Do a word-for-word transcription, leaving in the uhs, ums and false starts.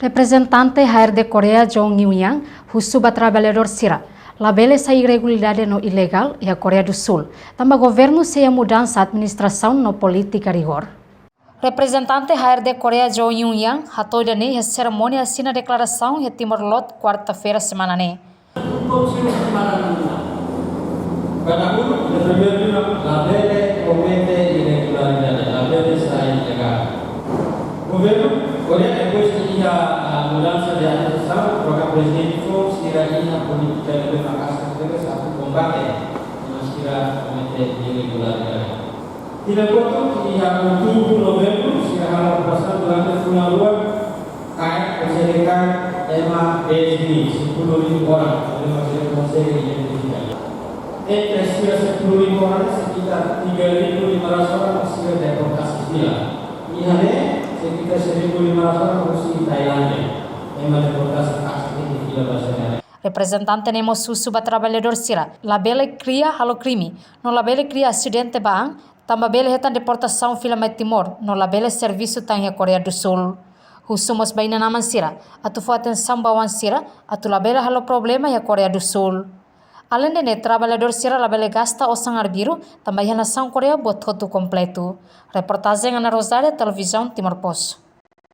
Reprezentante H R D Koreia, Jong Eun Yang, husu ba traballadór sira labele sai irregularidade no ilegál iha Koreia do Sul, tanba governu sei iha mudansa administrasaun no polítika rigór. Reprezentante H R D Koreia, Jong Eun Yang, hato'o ida-ne'e iha serimónia asina deklarasaun iha Timor Leste, kuarta-feira semana ne'e. Kada unu, de primeiru, labele komete irregularidade, labele sai ilegál. Governu, Koreia, depois de iha, ah, mudansa de administrasaun, troka prezidente foun, sira iha polítika ne'ebé maka'as tebes atu kombate ema sira komete irregularidade. Sira kotuk iha Outubru, Novembru, sira halo operasaun durante fulan rua, kaer, konsege kaer ema dez mil, sepuluh ribu orang, ema sira konsege identifika. Entre sira sepuluh ribu orang, sekitar tiga ribu lima ratus orang sira deportasi fila. Iha ne'e, sekitar seribu lima ratus orang husi Tailándia. Ema deportasi kaer, fila ba sira. Reprezentante ne'e mós husu ba traballadór sira labele kria halo krime, no labele kria asidente ba an, tanba bele hetan deportasaun fila mai Timor, no labele servisu tan iha Koreia do Sul. Husu mós ba inan-aman sira atu fó atensaun ba oan sira, atu labele halo problema iha Koreia do Sul. Aleinde ne'e, traballadór sira labele gasta osan arbiru, tanba iha nasaun Koreia buat hotu kompletu. Reportajen Ana Rosária, Televizaun Timor Post.